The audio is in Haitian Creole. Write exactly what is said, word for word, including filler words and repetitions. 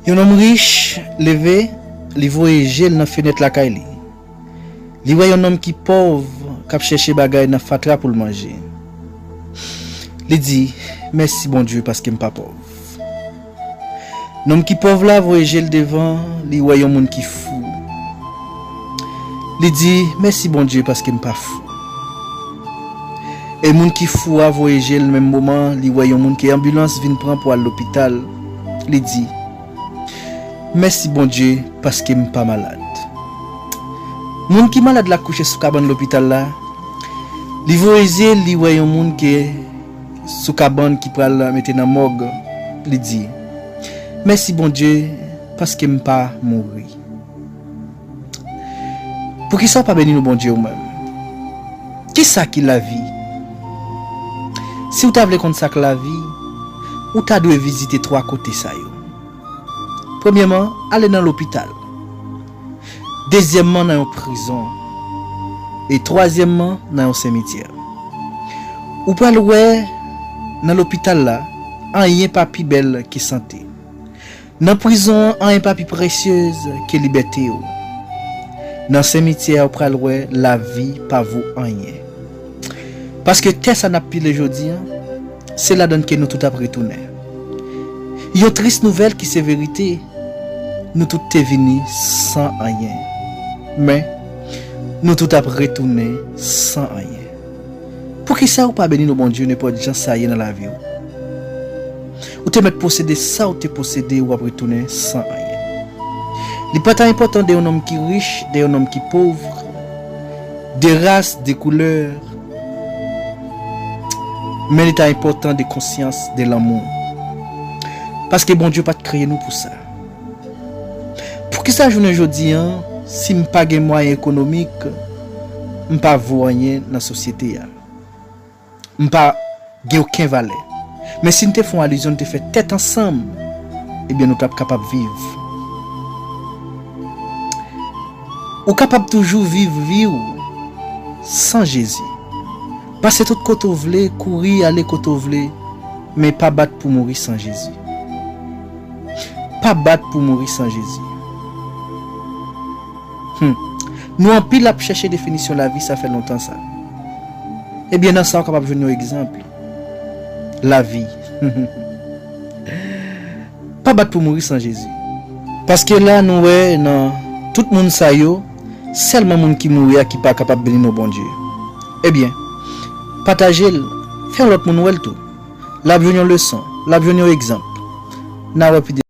Yon nonm rich leve, li voye je l nan fenèt lakay li. Li wè yon nonm ki pòv k ap chèche bagay nan fatra pou l manje. Li di, "Mèsi, Bondye, paske m pa pòv." Nonm ki pòv la voye je l devan, li wè yon moun ki fou. Li di, "Mèsi, Bondye, paske m pa fou." E moun ki fou a voye je l menm moman, li wè yon moun ke anbilans vin pran pou al lopital. Li di, "Mèsi, Bondye, paske m pa malad." Moun ki malad la kouche sou kabann lopital la, li voye zye l, li wè yon moun ke sou kabann ki pral mete nan mòg. Li di, "Mèsi, Bondye, paske m pa mouri." Poukisa w pa beni non Bondye ou menm? Kisa ki lavi? Si w ta vle konn sa k lavi, ou ta dwe vizite twa kote sa yo. Premyèman, ale nan lopital. Dezyèmman, nan yon prizon. E twazyèmman, nan yon simityè. Ou pral wè, nan lopital la, anyen pa pi bèl ke sante. Nan prizon an, anyen pa pi presyez ke libète w. Nan simityè a, ou pral wè lavi pa vo anyen. Paske tè sa n ap pile jodi a, se ladan l ke nou tout ap retounen. Yon tris nouvèl ki se verite, nou tout te vini san anyen. Men, nou tout ap retounen san anyen. Poukisa ou pa beni non Bondye nenpòt jan sa ye nan lavi w? Ou te mèt posede sa ou te posede, w ap retounen san anyen. Li pa ta enpòtan de yon nonm ki rich, de yon nonm ki pòv, de ras, de koulè, men li ta enpòtan de konsyans, de lanmou. Paske Bondye pa t kreye nou pou sa. Poukisa jounen jodi an, si m pa gen mwayen ekonomik, m pa vo anyen nan sosyete a? M pa gen okenn valè. Men si n te fè yon alizyon, n te fè tèt ansanm, ebyen nou t ap kapab viv. Ou kapab toujou viv vi w san Jezi. Pase tout kote w vle, kouri ale kote w vle, men pa bat pou mouri san Jezi. Pa bat pou mouri san Jezi. Hmm. Nou anpil ap chèche definisyon lavi, sa fè lontan sa. Ebyen, nan sa, w kapab jwenn yon egzanp. Lavi. Pa bat pou mouri san Jezi. Paske la, nou wè nan tout moun sa yo, sèlman moun ki mouri a ki pa kapab beni non Bondye. Ebyen, pataje l, fè yon lòt moun wè l tou. L ap jwenn yon leson, l ap jwenn yon egzanp. N a wè pi